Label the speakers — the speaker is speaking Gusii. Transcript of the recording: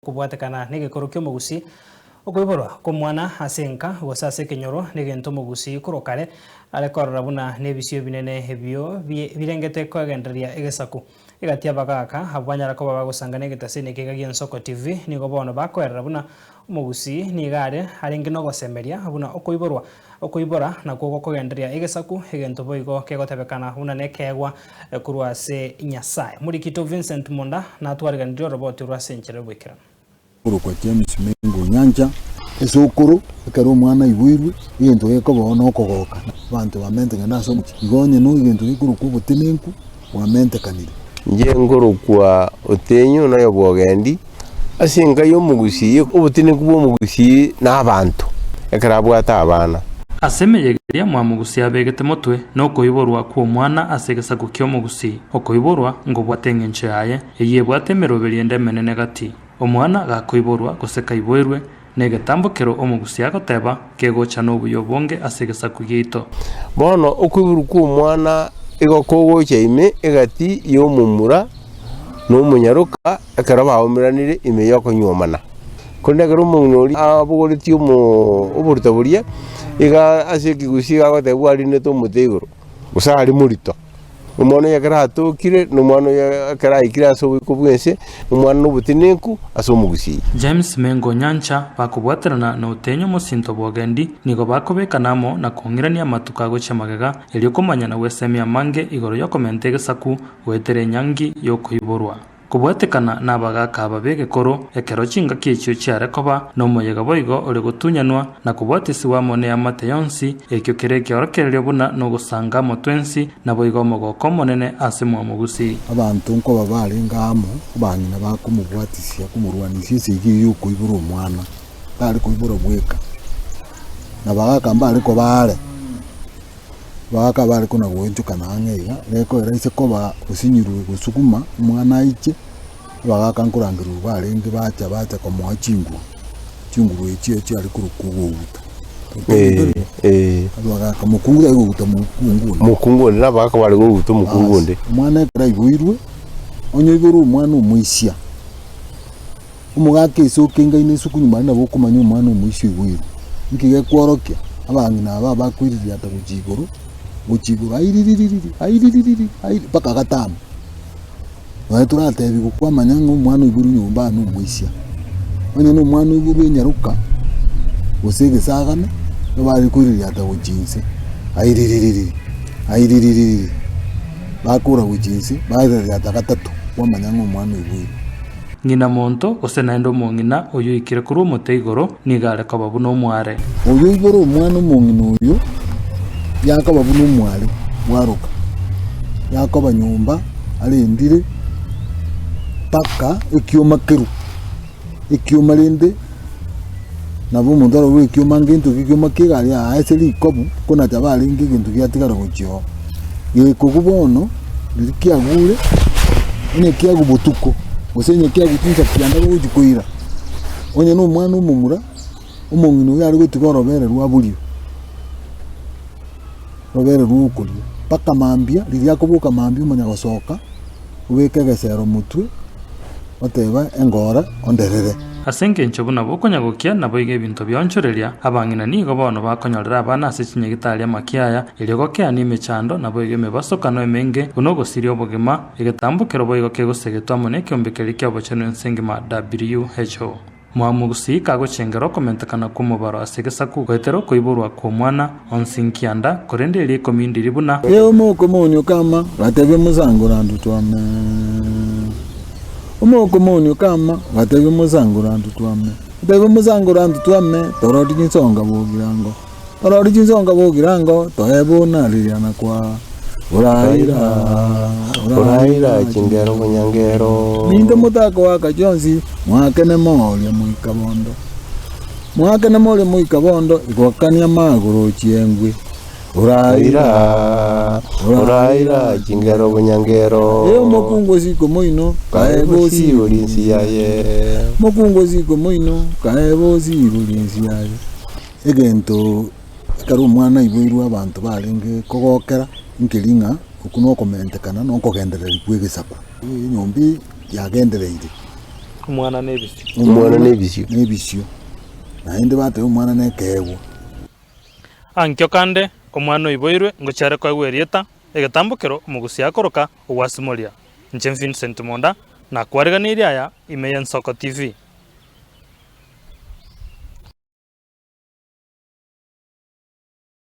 Speaker 1: Kobwatekana negekoro ki'omogusii, okoiborwa kw'omwana ase enka gose ase ekenyoro negento omogusii korwa kare are korora buna nebisio ebinene ebio birengete kogendereria egesaku. Egati y'abagaaka abwo banyara koba bagosangana egetaseni ekeiga gi'Ensoko TV nigo bono bakoerera buna omogusii nigo are arenge nogosemeria buna okoiborwa okoibora nakwo gokogendereria egesaku egento boigo kegotebekana buna nekeegwa korwa ase Nyasae. Omorikito Vincent Monda natwariganirie oroboti orwo ase enchera y'oboikeranu.
Speaker 2: Korokwa James Mengo Onyancha, Esokoro, ekero omwana aiboirwe, egento gekoba oo nokogoka, abanto bamentekane ase omochie. Igo onye no egento gekorokwa obotenenku, bwamentekanire.
Speaker 3: Inche nkorokwa Otenyo na oyo bw'ogendi, ase enka y'omogusii, obotenenku bw'omogusii na abanto, ekero abwate abana.
Speaker 4: Ase emeyega eria mwamogusia abegete motwe, nokoiborwa kw'omwana ase egesaku ki'omogusii, okoiborwa nkobwate engencho yaye, eyio ebwate emeroberio ende emenene gati. Omwana gakoiborwa gose kaiboirwe, negetambo kero omogusia agoteba, kegocha nobuya obonge ase egesaku giaito.
Speaker 3: Bono okoiborwa kw'omwana igo kogocha ime egati y'omomura na omonyaroka ekero baomeranire ime y'okonyuomana. Korende ekero omong'ina oria abogoretie omoo oborito boria, iga ase ekegusii iga agoteba bwarinete omote igoro, gose are morito. Omwana oyo ekero atokire, na omwana oyo ekero aikire ase oboiko bw'ense, omwana nobotenenku ase omogusii.
Speaker 4: James Mengo Nyancha bakobwaterana na Otenyo mosinto bw'Ogendi nigo bakobekana amo na kong'irania amatuko agochia magega erio komanya na gwesemia amange igoro y'okomenta egesaku goetera enyangi y'okoiborwa. Kobwatekana nabagaaka aba b'egekoro, ekero chingaki echio chiare koba, nomoyega boigo ore gotunyanwa, na kobwatisigwa amo neamate yonsi, ekio kere ekeorokererio buna nogosanga amo twensi, naboigo omogoko omonene ase mwamogusi.
Speaker 2: Abanto nkoba barenge amo, abang'ina bakomobwatisia, komorwanisia esegi eyio y'okoibora omwana, tare koibora bweka, na bagaka mbare koba are. Bagaka bare kona goonchokana ang'e iga, gekoera ase koba osinyirwe gosuguma omwana aiche, abagaka nkorangerigwa barenge bacha bacha komoa chinguru, chinguru echio chiare korokwa ogouta. Abagaka mokungu tari kouta mokungu onde.
Speaker 3: Mokungu onde na abagaka bare kouta omokungu onde.
Speaker 2: Omwana ekero aiboirwe, onye oiborwe omwana omoisia, Omogaka ase okengaine ase okonywa mari nabo okomanya omwana omoisia oiboirwe. Inki gekworokia? Abang'ina aba abakoiririata gochia igoro, gochia igoro aiririririr, aiririririr, airi mpaka gatano. Nonye toratebiwa kwamanya ng'a omwana oiboirwe nyomba aa nomoisia. Onye na omwana oiboirwe enyaroka, gose egesagane, nigo bare koiririata gochia inse, aiririririr, aiririririr, bakora gochia inse, baiririata gatato, kwamanya ng'a omwana oiboirwe.
Speaker 4: Ng'ina monto, gose naende omong'ina oyio oikire korwa omote igoro, nigo are koba buna omware.
Speaker 2: Oyo oibore omwana omong'ina oyio, yakoba buna omware bwaroka, yakoba nyomba arendire mpaka ekioma kerwe. Ekioma rende, nabo omonto arorwe ekioma ngento ki ekioma kia egari aa ase rikobu, konacha barenge egento giatigara gochia oo. Gekogwa bono, riria kiagure, onye kiagwa botuko, gose onye kiagwa chinsa kianda bagochia koira, onye na omwana omomura, omong'ina oyio are gotiga orobere rwa borio, orobere rwa okoria, mpaka mambia, riria akoboka mambia omanya gosoka, obeke egesero motwe, oteba engora onderere.
Speaker 4: Ase engencho buna bokonyagokia naboigo ebinto bionchoreria, abang'ina nigo bono bakonyorera abana ase chinyagitari amakiaya, erio gokeania emechando, naboigo emebasokano emenge, buna ogosiria obogima, egetambo kero boigo kegosegetwa amo nekeombe keria ki'obochenu ense engima WHO. Mwamogusi kagochengera okomentekana kw'omobaro ase egesaku, goetera okoiborwa kw'omwana, onsi nkianda, korende eria ikomi ndiri buna.
Speaker 2: Ee omokomonio kama, gatebie mosangora ntutwame. Omokomonio kama, gatebie mosangora ntutwame. Gatebie mosangora ntutwame, torori chinsonga bogirango. Torori chinsonga bogirango, toe buna riria na kwa oraira,
Speaker 3: Oraira chingero bonyangero.
Speaker 2: Minto motakoaka chionsi, mwakene moria moika bondo. Mwakene moria moika bondo, igokania magoro chiengwe.
Speaker 3: Oraira, oraira chingero bonyangero.
Speaker 2: Ee omokungu osiko moino, kae bosi
Speaker 3: Kae bosi yaye.
Speaker 2: Mokungu osiko moino, kae bosi igori yaye. Egento ekero omwana aiboirwe abanto barenge kogokera, nkeri ng'a okwo nokomentekana na okogendereria kwa egesaku. Enyomba eye yagendereire.
Speaker 4: Omwana na ebisio.
Speaker 3: Omwana na ebisio.
Speaker 2: Na ebisio. Naende bateba omwana na ekeegwa.
Speaker 4: Ankio kande, omwana oiboirwe ngochia are koegwa erieta, egetambokero omogusia akoroka ogwasimoria. Inche Vincent Monda, nakwariganirie aya ime y'Ensoko TV.